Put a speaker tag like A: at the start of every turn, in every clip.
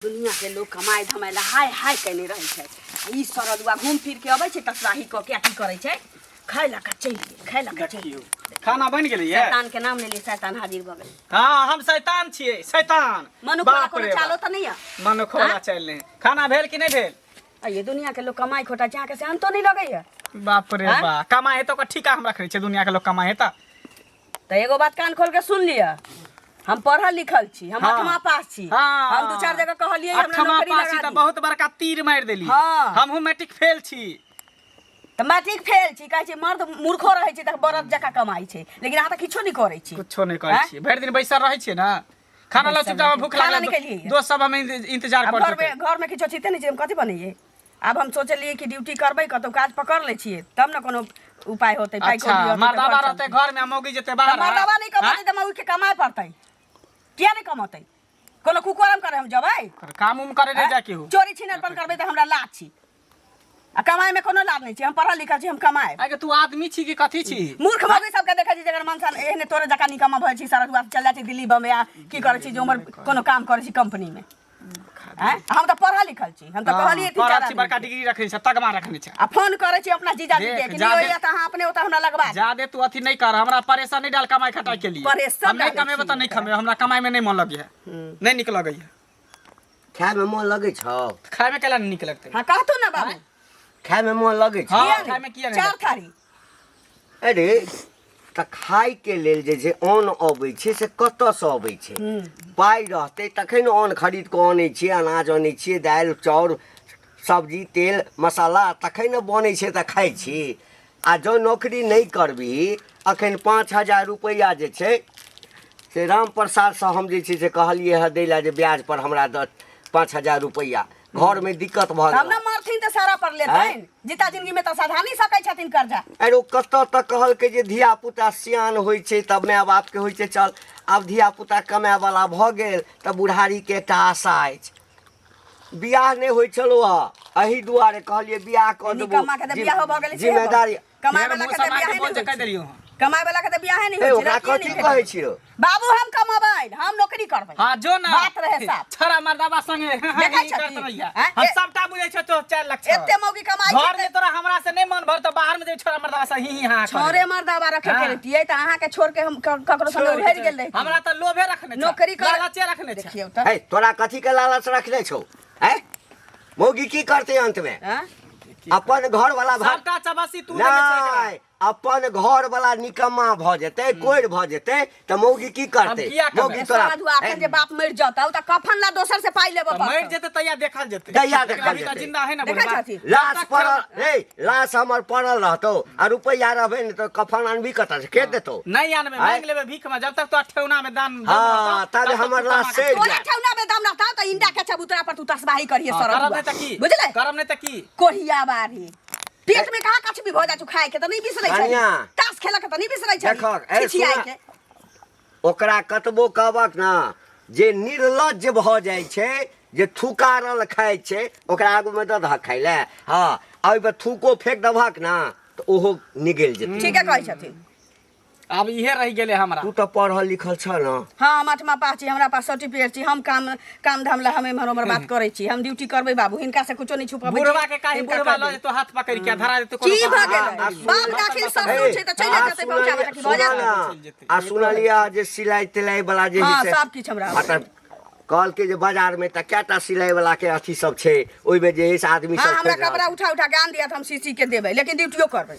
A: दुनिया के लोग कमाए धमाए ला हाय हाय केने रहै छै आ ई सरदुआ घूम फिर के अबै छै तसराही कऽ के आ की करै छै खाय ला का चलि गेल खाय ला का चलि
B: देखियौ खाना बनि गेलै ये
A: शैतान के नाम लेलियै शैतान हाजिर भऽ गेल
B: हाँ हम शैतान छियै शैतान
A: मनुख वाला
B: बाप
A: कोनो
B: रे
A: चालो
B: बाप।
A: तऽ नहि यऽ
B: मनुख वाला चालि नहि खाना भेल कि नहि भेल
A: आ ये दुनिया के लोग कमाई खोटा छै अहाँके से अंतो नहि लगैया
B: बाप रे
A: आँय?
B: बा कमाए हेतै ओकर ठीका हम रखने छियै दुनिया के लोग कमाए हेतै
A: तऽ एगो बात कान खोल के सुन लिअ हम पढ़ल लिखल छी हम अठमा पास छी हम दू चार जगह कहलियै हमरा
B: अठमा
A: नौकरी
B: पास छी
A: लगा
B: तऽ
A: दी।
B: बहुत बड़का तीर मारि देली
A: हाँ।
B: हमहूँ मैट्रिक फेल छी
A: तऽ मैट्रिक फेल छी कहै छै मर्द मूर्खो रहै छै तऽ बरद जकाँ कमाइ छै लेकिन अहाँ तऽ किछो नहि करै छी
B: कुछो नहि करै
A: आँय?
B: छियै भरि दिन बैसल रहै छियै ने खाना लऽ
A: बैसल
B: चुपचाप
A: रहै
B: भूख
A: खाना
B: लागल
A: नहि खेलियै।
B: दोस्त सब हम इंतजार
A: आब
B: करैत
A: घरमे
B: हेतै।
A: घरमे किछो छिते नहि छै हम कथी बनैयै आब हम सोचलियै कि ड्यूटी करबै कतहु काज पकड़ लै छियै तब ने कोनो उपाय होतै पाइ
B: अच्छा
A: कौड़ी होतै तऽ
B: मर्दाबा
A: घर
B: रहतै
A: चलतै।
B: घर में आ मौगी जेतै
A: तऽ
B: बाहर
A: मर्दाबा नहि कमौतै
B: आँय?
A: तऽ मौगीके कमाय पड़तै किया नहि कमौतै कोनो कुकरम करे हम जबै
B: काम उम करे नहि जा केहू
A: चोरी छिनरपन करबै तऽ हमरा लाज छी आ कमाइ में कोनो लाभ नहि छै हम पढ़ल लिखल छी हम कमाएब
B: आइ के तू आदमी छी कि कथी छी
A: मूर्ख मौगी सबके देखै छी जकर मनसा एहने तोरे जकाँ निकम्मा भऽ जाइ छी सारा दुआर चल जाइ छै दिल्ली बम्बई आ की करै छी जे उमर कोनो काम करै छी कंपनी में आँय? हम तऽ पढ़ल लिखल छी हम तऽ कहलियै तीन
B: पढ़ल
A: चार
B: छी बड़का
A: आदमी के।
B: डिग्री रखने छै तगमा रखने छै
A: आ फोन करै छी अपना जीजाजी के
B: देख,
A: कि नहि
B: जादे-
A: होइया तऽ अहाँ अपने ओतऽ हमरा लगवा दिअ।
B: जादे तू अथी नहीं कर हमरा परेशान नहीं डाल कमाई खटाई के लिए
A: परेशान
B: हम नहीं
A: डालै
B: कमेबे
A: छी
B: तऽ नहीं खमेबे हमरा कमाई में नहीं मन लगैया नहीं निक लगैया
C: खायमे मोन लगै छौ
B: खाय में केला नहीं निक लगतै
A: हाँ कहतू ना बाबू
C: खायमे मोन लगै छौ
B: हाँ
A: किया
B: खाय में किया नहीं
A: चार
B: लगतै?
A: थारी
C: अरे तऽ खायके लेल जे छै अन्न अबै छै से कतऽसँ अबै छै पाइ रहतै तखन अन्न खरीद कऽ अनै छियै अनाज अनै छियै दालि चाउर सब्जी तेल मसाला तखन ने बनै छै तऽ खाइ छी आ जँ नौकरी नहि करबिही अखन 5000 रुपैआ जे छै से राम प्रसादसँ हम जे छै से कहलियै हँ दै लए जे ब्याजपर हमरा दऽ 5000 रुपैआ घरमे दिक्कत भऽ
A: तब
C: गेल
A: ने मरथिन तऽ सारा पर लेतनि जीता जिंदगी में तऽ सधा नहीं सकै छथिन कर्जा
C: अरे ओ कतऽ तक कहलकै जे धियापुता सियान होइ छै तब माय बापके होइ छै चल आब धियापुता कमायवला भऽ गेल तऽ बुढ़ारीके एकटा आशा अछि बियाह नहि होइ छलौ हँ एहि दुआरे कहलियै बियाह कऽ देबौ
A: निकम्मा के तऽ बियाहो भऽ गेलै सेहो
C: जिम्मेदारी
A: कमाय
B: मेरे
A: वाला
B: मुँह
A: के तऽ
B: समाज के
A: बियाहे
B: बोल
A: नहि
B: जे
A: होइ
B: कहि
A: छै
B: देलियौ हँ।
A: कमाय वाला के तऽ बियाहे नहि
C: ए
A: होइ छै
C: ओकरा
A: लड़किए
C: कथी
A: नहि
C: कहै
A: भेटै
C: छियौ
A: बाबू हम कमेबै हम नौकरी करबै
B: हाँ जो ना
A: बात रहे साफ
B: छड़ा मर्दाबा संगे
A: देखै
B: ई करत
A: छथिन?
B: रहिया
A: आँय?
B: हम सबटा बुझै छौ तो 4 लाख छौ।
A: एते मौगी कमाइ
B: घर
A: छै
B: में तोरा हमरा से नहीं मन भर तो बाहर में जे छोड़ा मर्दाबा से ही ही हाँ करे।
A: छोरे मर्दाबा रखे के
B: हाँ।
A: रहितियै तऽ अहाँके छोड़ के हम ककरो संगे
B: छोड़ के
A: उभरि गेल रहितियै
B: हमरा तऽ लोभे रखने छौ
A: नौकरी कर
B: लालचे रखने छौ
A: देखियौ तऽ
C: हे तोरा कथी के लालच रखने छौ हैं मौगी की करतै अंत में
A: आँय?
C: अपन घर वाला
B: सबटा चबासी तू देने छै एकरा।
C: नहि अपन घर वाला निकम्मा भऽ जेतै कोरि भऽ जेतै तऽ मौगी की करतै
B: हम किया करबै?
C: मौगी तोरा
A: साधु अखन जे बाप मरि जतौ तऽ कफन ला दोसर से पाइ लेबऽ
B: तऽ मरि
A: पड़तौ
B: जेतै तहिया देखल जेतै
C: तहिया
B: लेकिन
C: देखल
B: अभी तऽ
C: जेतै।
B: जिंदा है ना
A: देखै
B: बुढ़बा।
A: छथिन?
C: लाश पड़ल रे लाश हमर पड़ल रहतौ आ रुपैआ रहबै ने तऽ कफन अनबी कतऽ से के देतौ
B: नहीं आनबे
C: आँय?
B: मांग लेबे भीख में जब तक तोरा ठेहुना में दान
C: हाँ,
B: दम रहतौ,
C: तब
B: तब तक
C: हमर
B: तू
C: लाश
B: कमा के
C: सड़ि
A: तोरा
C: जायत।
A: ठेहुना में दम रहतौ तऽ इंडा के चबूतरा पर तू तसबाही करिहे
B: हाँ,
A: सरल
B: करब नहीं तऽ की
A: बुझले
B: करब नहीं तऽ की
A: कोढ़िया बाढ़ी पेट में कहाँ कछ भी भऽ जाइ छौ खाय के तऽ नहि बिसरै छै
C: कनिया।
A: ताश खेलऽ के तऽ नहि बिसरै छै
C: देखहक, ए,
A: छिछियाइ
C: सुना।
A: के
C: ओकरा कतबो कहबक ने जे निर्लज्ज भऽ जाइ छै जे थुकारल खाइ छै ओकरा आगूमे दऽ दहक खाइ लए हँ आ ओहिपर थूको फेंक देबहक ने तऽ ओहो निगलि जेतै
A: ठीके कहै छथिन
B: आब इहे रहि गेलै हमरा
C: तू तऽ पढ़ल लिखल छह ने
A: हाँ हम आठमा पास छी हमरा पास सर्टिफिकेट छी हम काम काम धाम ला हम एम्हर ओम्हर बात करै छी हम ड्यूटी करबै बाबू हिनका से कुछो नहि छुपबै छी।
B: बुढ़वा के काहे
A: हिनका
B: बुढ़वा
A: कह
B: लऽ
A: देबै।
B: जेतो हाथ पकड़ि के धरा देतो
A: की भऽ
C: आ,
A: गेलै
C: आ,
A: बाप दाखिल ससुर छै तऽ चलि
C: आ,
A: जेतै पहुँचाबै तऽ की भऽ
C: सुना
A: जायत
C: ना, आ सुनलियै जे सिलाइ तिलाइ वाला जे
A: हाँ
C: होइ छै
A: सब किछु हमरा
C: आ तऽ कहलकै जे बाजारमे तऽ कएटा सिलाइ वाला के अथी सब छै ओहिमे जे है से आदमी
A: हाँ
C: सब
A: हमरा
C: खरीद रहल
A: कपड़ा उठा उठा के आन दिया तऽ हम सी सी के देबै लेकिन ड्यूटियो करबै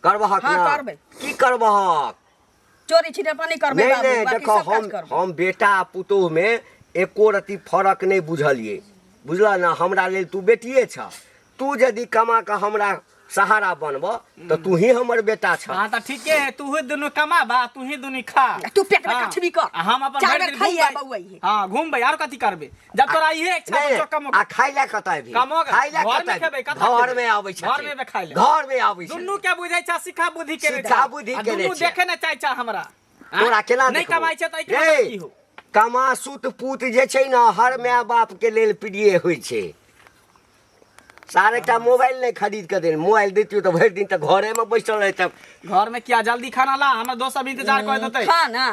C: करबहक
A: हाँ,
C: ना
A: करबै।
C: की करबहक
A: चोरी छिनेपनी नहीं करबै
C: नहि
A: बाबू
C: नहि
A: बाकी
C: देखो
A: सब काज
C: हम
A: करबै
C: हम बेटा आ पुतोहमे एको रत्ती फरक नहि बुझलियै बुझलह ने हमरा लेल तू बेटिए छह तू यदि कमा कऽ हमरा सहारा बनबह तऽ तू ही हमर बेटा छह
B: हाँ तऽ ठीके है तू ही दुनू कमाबा तू ही दुनू खा
A: तू पेट में
B: हाँ।
A: कछबी कर।
B: आ हम अपन
A: चार
B: भरि
A: बेर
B: दिन
A: खाइए,
B: घूमबै।
A: बौआइए।
B: हाँ घूमबै आर कथी करबै जब तोरा इहे इच्छा
C: नहि
B: छौ कमो
C: आ खाइ लए कतऽ अबही
B: कमो
C: खाइ लए
B: घर में
C: कतऽ
B: खेबै
C: अबही?
B: कतऽ
C: घर में आबै छथिन
B: घर में एबै खाइ लए
C: घर में आबै छथिन
B: दुनू के बुझै छ सिखा बुद्धि के
C: सिखा बुद्धि
B: आ
C: केने
B: दुनू
C: छै।
B: देखे ने चाहै छ हमरा आँय?
C: तोरा केना
B: नहि
C: देखबौ?
B: कमाइ छै तऽ एहिके
C: रे,
B: मतलब की हो
C: कमासुत पूत जे छै ने हर माय बाप के लेल प्रिय होइ छै साढ़े एकटा मोबाइल नहि खरीद कऽ देल मोबाइल दैतियौ तऽ भरि दिन तऽ घरेमे बैसल रहतै
B: घर में किया जल्दी खाना ला हमर दोस्त सब इंतजार कर देतै
A: खाना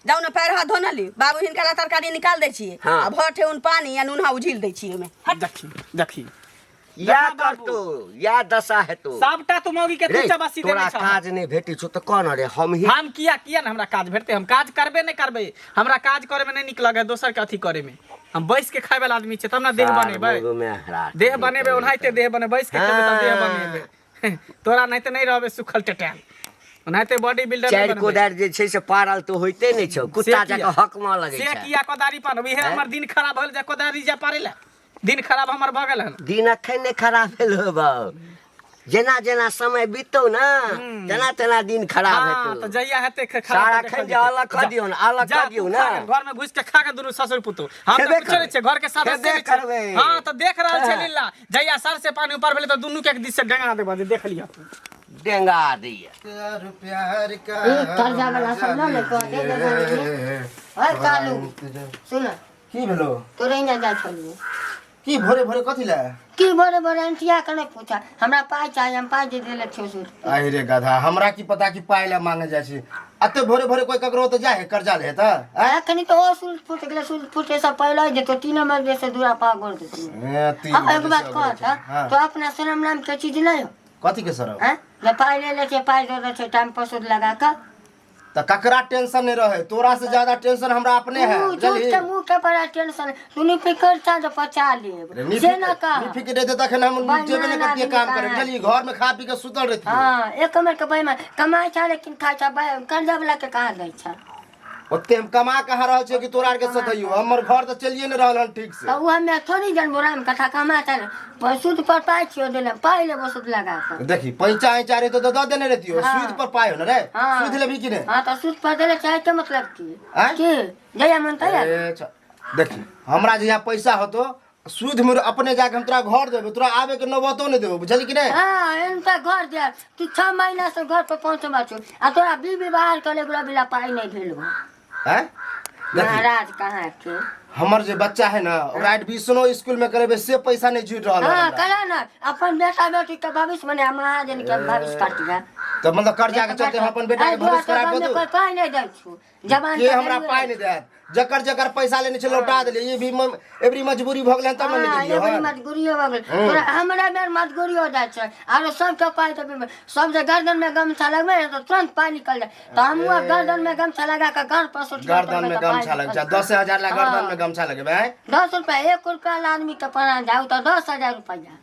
A: जाउ ने पैर हाथ धो ली बाबू हिनका ला तरकारी निकाल दै छियै
C: हाँ।
A: आ भर ठेहुन पानी आ नूनहा उझिल दै छियै ओहिमे हट
B: देखी देखी
C: या
B: देखा बाबू।
C: करतो या दशा हेतो
B: सबटा तू मौगी के तू
C: रे
B: चबासी
C: तोरा
B: देने छह
C: काज नहि भेटै छौ तऽ कोन रे हम ही
B: हम किया किया ने हमरा काज भेटतै हम काज करबे नहि करबै हमरा काज करे में नहि नीक लगे दोसर के अथी करे में हम बैस के खाय वाला आदमी छियै तब ने देह बनेबै देह बनेबै ओनाहिते देह बनेबै बैस के खेबै तऽ देह बनेबै तोरा नहि तऽ नहि रहबै सुखल टेटायल ओनाहिते बॉडी बिल्डर
C: चारि कोदारि जे छै से पारल तऽ होइते नहि छौ कुत्ता जकाँ हकमऽ लगै
B: से
C: छै
B: किया कोदारी पारब इहे हमर दिन खराब भेल जे कोदारी जा पारे ला दिन खराब हमर भऽ गेल हन
C: दिन अखन नहि खराब भेल हो बाउ जेना जेना समय बीतौ ने तेना तेना दिन खराब
B: हाँ,
C: हेतौ
B: तऽ जहिया हेतै खराब
C: सारा
B: हेतै
C: एखन
B: देखल
C: जे अलग
B: जेतै।
C: कऽ दियौ ने, अलग
B: जा,
C: कऽ दियौ
B: तू
C: ने।
B: खा के, घर में घुसि के खा के दुनू ससुर पुतोह हम तऽ
C: खेबे
B: कुछो नहि छियै घर के सदस्य
C: खेबे
B: नहि छियै।
C: करबै।
B: हाँ तऽ देख रहल छै
C: हाँ।
B: लीला जहिया सर से पानी ऊपर भेलै तऽ दुनू के एक दिस से डेंगा देबऽ जे देख लिअ तू
C: डेंगा दैया
D: प्यार प्यार का
E: ई कर्जा वाला सब न ले कह दे दे ओए कालू सुन
D: की भेलो
E: तोरे हियाँ जाइ छलियै
D: की भोरे भोरे कथी ले
E: की भोरे भोरे अंठिया के नहि पूछा हमरा पाइ चाही हम पाइ दे देले छियौ सूद
D: आहि रे गधा हमरा की पता की पाइ ले मांगे जाइ छी एते भोरे भोरे कोई ककरो तऽ जाइ है कर्जा ले तऽ
E: आ एखनी तऽ ओ सूद फूट गेलै सूद फूटे से पहिले जेतो तीन बजे से दूरा पा गोड़ देतियै
D: ए, तीन
E: हाँ एगो
D: बजे
E: बात
D: से
E: कह
D: अबै छै। हाँ।
E: तो अपना शरम नाम के चीज नहि हो
D: कथी के सरम
E: हैं जे पाइ ले लै छै पाइ दऽ दै छै टाइम पर सूद लगा कऽ
D: तऽ ककरा टेंशन नहीं रहे तोरा से ज्यादा टेंशन हमरा अपने है
E: तू झूठ
D: बुझलही?
E: के मुंह के बड़ा टेंशन तू नहीं फिकर था जो पचा लेब
D: रे, नी
E: से ना
D: फिकर
E: कह
D: नी फिकर रहते तखन हम
E: बेईमान
D: जेबे नहीं करतिए
E: आदमी
D: काम
E: कहाँ
D: करे
E: है?
D: बुझलियै घर में खा पी के सुतल रहतिए
E: हाँ एक कमर के बेईमान कमाई छा लेकिन खाइ छा कर्जा वाला के कहाँ दै छा
D: ओते हम कमा कहाँ रहल छियै कि तोरा आर के सधैयो हमर घर तऽ चलिए नहीं रहल हन ठीक से
E: तऽ उ हमे थोड़ी जनबो राम कथा कमा छा पर सूद पर पाइ छियो देले पाइ लेबो सूद लगा कऽ
D: देखी पैंचा ऐंचा रहे तो दऽ देने रहतियो
E: हाँ।
D: सूद पर पाइ हो न रे
E: हाँ।
D: सूद लेबही कि नहीं
E: हाँ तऽ सूद पर देले चाहे के मतलब की
D: आँय?
E: की जहिया मन तहिया
D: ए, छ- देखी हमरा जहिया पैसा होतो सूद में अपने जाके हम तोरा घर देबो तोरा आबे के नौबतो नहीं देबो बुझली कि नहीं
E: हाँ एन तऽ घर दे तू 6 महीना से घर पर पहुँचबा छौ आ तोरा बीबी बाहर करे गोला बिला पाइ नहि भेल हो
D: हैं देखी
E: महाराज कहाँ के
D: हमर जे बच्चा है ना ओकरा एडमिशनो स्कूल में करेबे से पैसा नहीं जुट रहल है
E: हाँ
D: हमरा।
E: करा ना अपन बेटा बेटी के भविष्य बने महाजन के भविष्य काट गया
D: तऽ मतलब कर्जा के चलते हम अपन बेटा के भविष्य खराब कर दू
E: कोई पाइ नहि दै छौ जवान
D: के हमरा पाइ नहीं देत जकर जकर पैसा लेने छै लौटा देलियै ये भी एबरी मजबूरी भऽ गेलै हन तब ने
E: हाँ,
D: गेलियै
E: एबरी
D: हन
E: मजबूरियो भऽ गेल तोरा हमरा बेर मजबूरी हो जाइ छै आरो सबके पाइ देबै सब जे गर्दन में गमछा लगबै ने तऽ तुरंत पाइ निकल जाय तऽ हमहूँ आब गर्दन में गमछा लगा कऽ घर पर सोच
D: गर्दन में गमछा लग जा 10,000 ला गर्दन में गमछा लगेबै आँय?
E: 10 रुपया 1 रुपया ला आदमी के प्राण जाऊ तऽ 10,000 रुपया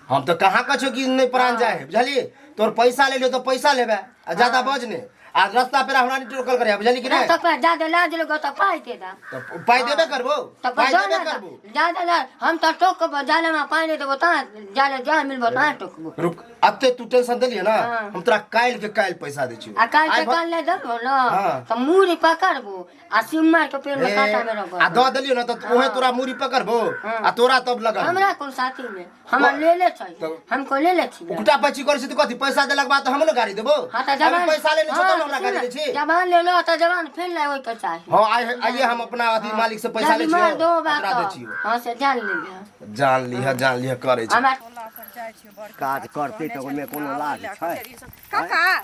D: हम तऽ कहाँ कहै कि नहि प्राण जाए है बुझलियै तोर पैसा ले लियो तऽ पैसा लेबै आ ज्यादा बज नहि आ रास्ता पेरा हमरा नहि टोकल करिया बुझलियै कि नहि
E: तऽ पाइ ज्यादा लाज लगो तऽ पाइ दे दा
D: तऽ पाइ देबे करबो
E: तऽ
D: पाइ
E: दो
D: देबे
E: ना
D: करबो
E: ज्यादा ला हम तऽ टोकबो ज्यादा में पाइ नहि देबो तहाँ ज्यादा जहाँ मिलबो तहाँ टोकबो
D: रुक अते तू टेंशन देलियै ना
E: हाँ।
D: हम तोरा काल्हि के काल्हि पैसा दै छियौ
E: आ काल्हि
D: आइ
E: के काल्हि नहि देबो ने
D: हाँ।
E: तऽ मूड़ी पकड़बो आ सिम्मा के पेड़ में कांटा में रखबो
D: आ दऽ देलियौ ना तऽ ओहे तोरा मूड़ी पकड़बो आ तोरा तब लगल
E: हमरा कोन साथी में हमरा ले ले छै हमको ले ले छियै
D: उकटा पैची करै छी तऽ कथी पैसा देलक बाद तऽ हम ने गाड़ी देबो
E: हाँ तऽ
D: अभी
E: जवान
D: पैसा लेने छौ तब
E: हाँ,
D: ने हमरा गाड़ी दै छी
E: जवान ले लो तऽ जवान फेर ले ओहि के चाही
D: हाँ आइ आइए हम अपना अथी मालिक से पैसा लै
E: जल्दी मार
D: छियौ
E: दो बात
D: ओकरा दै छियौ
E: हाँ से जान ले
D: जान लिह जान लिह करै छै
E: हमरा
C: काज करतै तऽ ओहिमे कोनो लाज छै
F: काका
C: हाँ,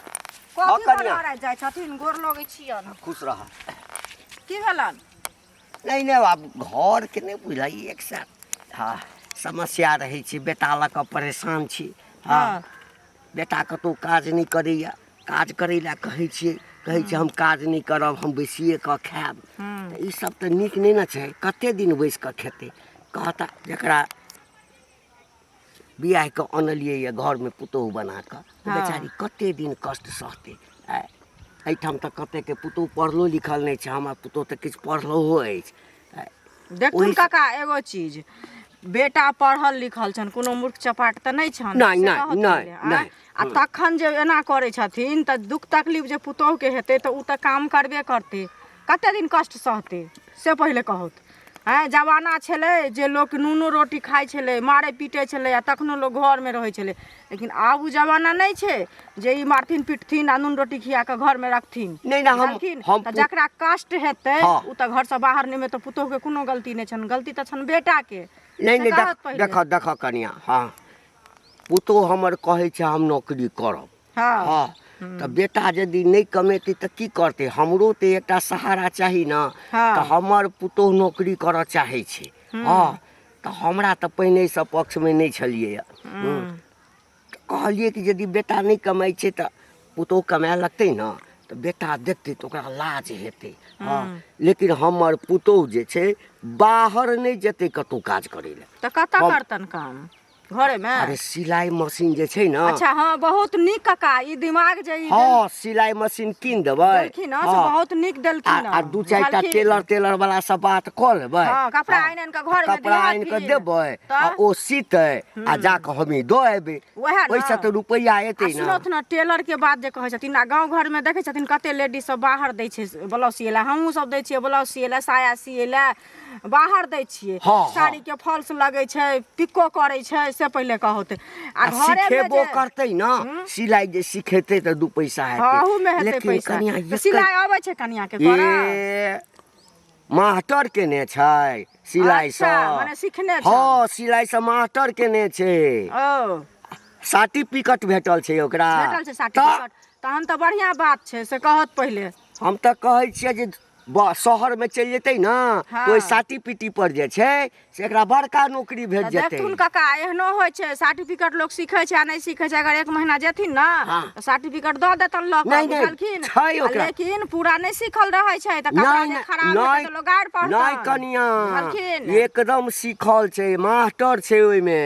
F: कथी
C: कनिया।
F: बना जाइ छथिन गोर लगै छियन
C: खुश रह
F: की भेलन
C: नहि नहि आब घरके नहि बुझलही एक साथ हँ समस्या रहै छै बेटा लऽ कऽ परेशान छी हँ बेटा कतहु काज नहि करैए काज करै लए कहै छियै कहै छै हम काज नहि करब हम बैसिए कऽ खायब तऽ ईसब तऽ नीक नहि ने छै कते दिन बैसि कऽ खेतै कहता जकरा बियाह कऽ अनलियै यऽ घरमे पुतोहु बना कऽ तऽ बेचारी कते दिन कष्ट सहतै आँय एहिठाम तऽ कतेकके पुतोहु पढ़लो लिखल नहि छै हमर पुतोहु तऽ किछु पढ़लहो अछि आँय
F: देखथुन
C: ओहि-
F: काका एगो चीज बेटा पढ़ल लिखल छनि कोनो मूर्ख चपाट तऽ नहि छनि
C: नहि,
F: से
C: नहि,
F: कहथुन
C: नहि,
F: जे, आँय?
C: नहि।
F: आ तखन जे एना करै छथिन तऽ दुःख तकलीफ जे पुतोहुके हेतै तऽ ओ तऽ काम करबे करतै कते दिन कष्ट सहतै से पहिले कहौथ आँय जमाना छलै जे लोक नूनो रोटी खाइ छलै मारै पीटै छलै आ तखनो लोक घरमे रहै छलै लेकिन आब ओ जमाना नहि छै जे ई मारथिन पिटथिन आ नून रोटी खिया कऽ घरमे रखथिन
C: नहि, नहि, हम-
F: बुझलखिन?
C: हम
F: तऽ जकरा कष्ट हेतै
C: हाँ।
F: ओ तऽ घरसँ बाहर नहि तऽ पुतोहुके कोनो गलती नहि छनि गलती तऽ छनि बेटाके
C: नहि
F: से
C: नहि
F: कहत पहिले।
C: देखऽ देखऽ कनिया हँ पुतोहु हमर कहै छै हम नौकरी करब
F: हँ
C: हँ तऽ बेटा यदि नहि कमेतै तऽ की करतै हमरो तऽ एकटा सहारा चाही ने
F: हँ।
C: तऽ हमर पुतोहु नौकरी करऽ चाहै छै हँ तऽ हमरा तऽ पहिनेसँ पक्षमे नहि छलियै तऽ कहलियै कि यदि बेटा नहि कमाइ छै तऽ पुतोहु कमाए लगतै ने तऽ बेटा देखतै तऽ ओकरा लाज हेतै हँ लेकिन हमर पुतोहु जे छै बाहर नहि जेतै कतहु काज करै लए
F: तऽ कतऽ करतन काम घरेमे
C: अरे सिलाइ मशीन जे छै ने
F: अच्छा हँ बहुत नीक काका ई दिमाग जे ई
C: हँ सिलाइ मशीन कीन देबै
F: देलखिन हँ से बहुत नीक देलखिन
C: आ दू चारि टा टेलर तेलर वाला सब बात कऽ लेबै
F: हँ कपड़ा आनि आनि कऽ घरमे
C: कपड़ा आनि कऽ देबै आ ओ सीतै आ जा कऽ हमही दऽ एबै
F: वएह ने
C: ओहिसँ तऽ रुपैआ एतै ने
F: सुनौथ ने टेलर के बात जे कहै छथिन आ गाँव घरमे देखै छथिन कते लेडीज सब बाहर दै छै ब्लाउज सियै लए हमहूँ सब दै छियै ब्लाउज सियै लए साया सियै लए बाहर दै छियै
C: हँ, हँ।
F: साड़ी के फॉल्स लगै छै पिको करै छै से पहिले कहौते आ
C: आ
F: घरे मे
C: सिखेबो
F: जे
C: करतै ने सिलाइ जे सिखेतै तऽ दू पैसा
F: हँ
C: हेतै
F: अहूमे हेतै
C: लेकिन
F: पैसा
C: कनिया
F: तऽ
C: एकर-
F: सिलाइ अबै छै कनिया के करऽ
C: ए मास्टर केने छै सिलाइसँ
F: अच्छा, मने सिखने छै।
C: हँ सिलाइसँ मास्टर केने छै
F: ओ
C: सर्टिफिकेट भेटल छै ओकरा
F: भेटल छै सर्टिफिकेट तहन तऽ बढ़िआँ बात छै से कहत पहिले
C: हम तऽ कहै छियै जे शहरमे चलि जेतै ने
F: हँ।
C: तऽ ओहि साटी पीटी पर जे छै से एकरा बड़का नौकरी भेट
F: तऽ
C: जेतै
F: देखथुन काका एहनो होइ छै सर्टिफिकेट लोक सीखै छै आ नहि सीखै छै अगर एक महीना जेथिन ने
C: हँ।
F: तऽ सर्टिफिकेट दऽ देतन लऽ कऽ
C: नहि, नहि,
F: बुझलखिन
C: छै
F: आ
C: ओकरा।
F: लेकिन पूरा नहि सीखल रहै छै तऽ कपड़ा
C: नहि
F: जे
C: नहि
F: खराब हेतै
C: नहि
F: तऽ लोक गारि पढ़तन
C: नहि कनिया
F: बुझलखिन
C: एकदम सीखल छै मास्टर छै ओहिमे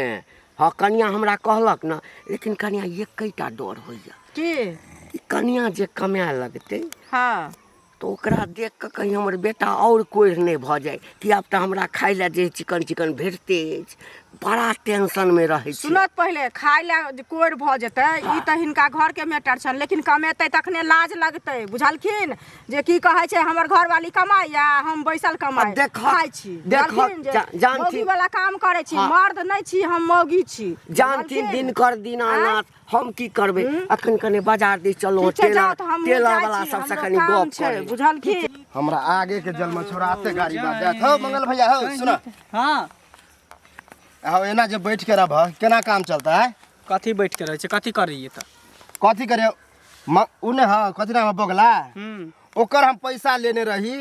C: हँ कनिया हमरा कहलक ने लेकिन कनिया एकैटा डर होइए
F: की
C: कि कनिया जे कमाए लगतै
F: हँ
C: तऽ ओकरा देख कऽ कहीं हमर बेटा आओर कोढ़ि नहि भऽ जाय कि आब तऽ हमरा खाय लए जे चिकन चिकन भेटते अछि बड़ा टेंशनमे रहै छी
F: सुनत पहिले खाय लए जे कोरि भऽ जेतै ई तऽ हिनका घरके मैटर छनि लेकिन कमेतै तखने लाज लगतै बुझलखिन जे की कहै छै हमर घरवाली कमाइया हम बैसल कमाइ
C: देखऽ-
F: खाइ छी
C: देखऽ,
F: बुझलखिन जे
C: जानथिन-
F: मौगी वाला काम करै छी
C: हँ।
F: मर्द नहि छी हम मौगी छी
C: जानथिन
F: बुझलखिन?
C: दिनकर दीनानाथ हम की करबै अखन कने बाजार दिस चलो
F: ठीक छै
C: टेलर
F: जाउ तऽ हमहूँ
C: टेलर
F: जाइ
C: वाला
F: छी
C: सबसँ
F: हमरो
C: कनी
F: काम
C: गप
F: छै
C: करै
F: बुझलखिन
D: हमरा आगे के जलमे छोड़ा एते गाड़ी बात जायत हौ मंगल भैया हौ सुन
B: हाँ
D: हौ एना जे बैठ के रहबह केना काम चलता है
B: कथी बैठ के रहै छै कथी करैए तऽ
D: कथी करे उ ने हँ कथी नाम है बगला
B: हम्म
D: ओकर हम पैसा लेने रही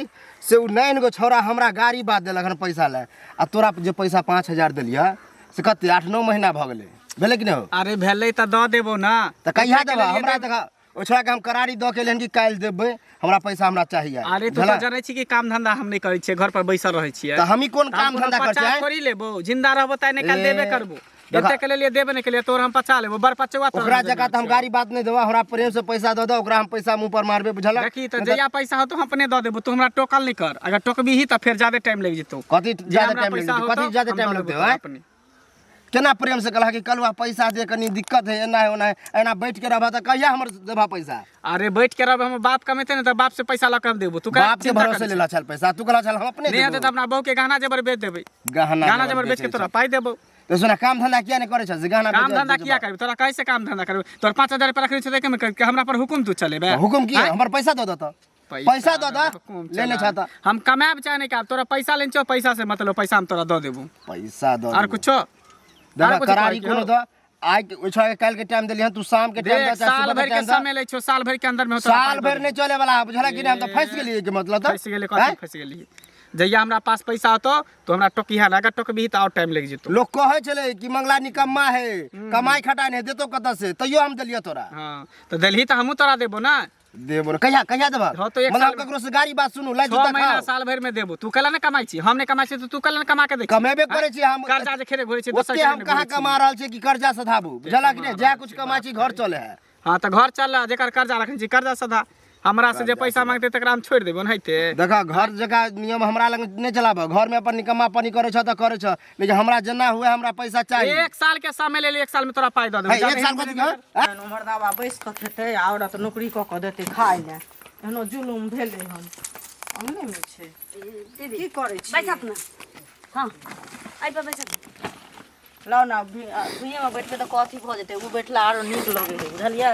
D: से उ नाइन गो छौड़ा हमरा गाड़ी बात देलक हन पैसा ले आ तोरा जे पैसा 5000 देलियह से कते 8-9 महीना भऽ गेलै भेलै कि नहि हो
B: अरे भेलै तऽ दऽ देबो ना
D: तऽ कहिया
B: एतेक
D: देबह
B: लेलियै
D: हमरा
B: तऽ-
D: देखा ओ छोड़ा के हम करारी दऽ के एलियन कि काल्हि देबै हमरा पैसा हमरा चाहिए
B: अरे तू तऽ जानै छी कि काम धंधा हम नहि करै छियै घर पर बैसल रहै छियै
D: तऽ हमही कोन
B: तऽ हम
D: काम
B: कोनो
D: धंधा करै
B: पचा
D: छियै
B: थोड़ी लेबो जिंदा रहबो तऽ नहि काल्हि
D: ए,
B: देबे करबो
D: देखा।
B: एते के लेलियै देबे नहि केलियै तोर हम पचा लेबो बड़ पचौआ तोरा
D: ओकरा
B: हम देने
D: जकाँ तऽ हम
B: छियौ।
D: गाड़ी बात नहि देबह हमरा प्रेम से पैसा दऽ दऽ ओकरा हम पैसा मुँह पर मारबै बुझलक
B: देखी तऽ जहिया पैसा होतो हम अपने दऽ देबो तू हमरा टोकल नहि कर अगर टोकबीही तऽ फेर ज्यादे टाइम लागि जेतौ
D: कथी
B: जे
D: ज्यादा
B: हमरा
D: टाइम
B: पैसा
D: लगतै
B: होतौ
D: कथी ज्यादा
B: हम
D: टाइम
B: दऽ
D: लगतै
B: देबो तोरा
D: आँय
B: अपने
D: केना प्रेम से कहलक कि कलुआ पैसा दे कनी दिक्कत है एना है ओना है एना बैठ के रहबह तऽ कहिया हमर देबह पैसा
B: अरे बैठ के रहबै हमर बाप कमेतै ने तऽ बाप से पैसा लऽ के हम देबो तू काहे
D: बाप के
B: चिंता
D: भरोसे
B: करै
D: लेला छल पैसा तू कहला छल हम अपने
B: छी? नहि हेतै
D: देबो
B: तऽ अपना बहू के गहना जेवर बेच देबै
D: गहना
B: गहना जेवर बेच के तोरा पाइ देबो
D: तो सुना काम धंधा किया नहीं करे छ से गहना
B: काम धंधा किया करबै तोरा कैसे काम धंधा करबै तोर 5000 रुपया रखने छौ तऽ के हमरा पर हुकुम तू चलेबे
D: हुकुम की हमर पैसा दऽ दऽ पैसा दऽ दऽ
B: हुकुम
D: लेने
B: चला।
D: छ तऽ
B: हम कमाएब चाहे नहि कमाएब तोरा पैसा लेने छौ पैसा से मतलब पैसा हम तोरा दऽ देबो
D: पैसा दऽ
B: आर
D: देबो।
B: कुछो
D: देखा
B: आर कुछो
D: करारी
B: कहै
D: कोनो
B: के
D: दऽ आइ के- ओहि छोड़ा के काल्हि के टाइम देलियै हन तू शाम के टाइम
B: देख
D: दऽ चाहे
B: साल
D: सुबह के
B: भर के
D: टाइम दऽ
B: समय लै छौ साल भर के अंदर में तोरा
D: साल
B: पाइ दऽ
D: भरि नहि चले वाला बुझला कि नहि हम तऽ फँसि गेलियै के मतलब तऽ
B: फँसि गेलै कथी
D: आँय?
B: फँसि गेलियै जहिया हमरा पास पैसा होतो तो हमरा टोकिहा अगर टोकबही तऽ और टाइम लागि जेतौ
D: लोक कहै छलै कि मंगला निकम्मा है कमाई खटाई नहि देतो कतऽ से तैयो हम देलियै तोरा
B: हाँ तऽ देलही तऽ हमहूँ तोरा देबो ना
D: देबो ने कहिया कहिया देबह
B: हाँ, तो एक
D: मतलब
B: साल
D: हम ककरो से गाड़ी बात सुनू ला
B: छह
D: जूता
B: महीना
D: खाओ
B: साल भरि में देबो तू कला ने कमाई छी हम नहि कमाई छी तऽ तू कला ने कमा के दै छी?
D: कमेबे करै छी हम
B: कर्जा जे खेरे घुरै छी दोसर
D: ओते
B: के
D: हम
B: नहि
D: कहाँ
B: घुरै छी।
D: कमा रहल छी कि कर्जा सधाबू बुझला कि नहि जए कुछ कमाई छी घर चले है
B: हाँ तऽ घर चल जेकर कर्जा रखने छी कर्जा सधा हमरा से जे पैसा मांगते तकरा हम छोड़ि देबो ओनाहिते
D: देखा घर जकाँ नियम हमरा लग नहि चलाबह घर में अपन निकम्मा पानी करै छ तऽ करै छ लेकिन हमरा जेना हुए हमरा पैसा चाही
B: एक साल के समय ले एक साल में तोरा पाई दऽ देबो
D: है, एक साल कथी के
F: एहन मर्दाबा बैस कऽ खेतै आ औरत नौकरी कऽ कऽ देतै खाय लए एहनो जुलुम भेलै हन अंगनेमे छै की करै छी
A: बैसत ने हँ एहि पर बैसत
F: लाउ ने भुइयेमे बैठबै तऽ कथी भऽ जेतै ओ बैठला आरो नीक लगै है बुझलियै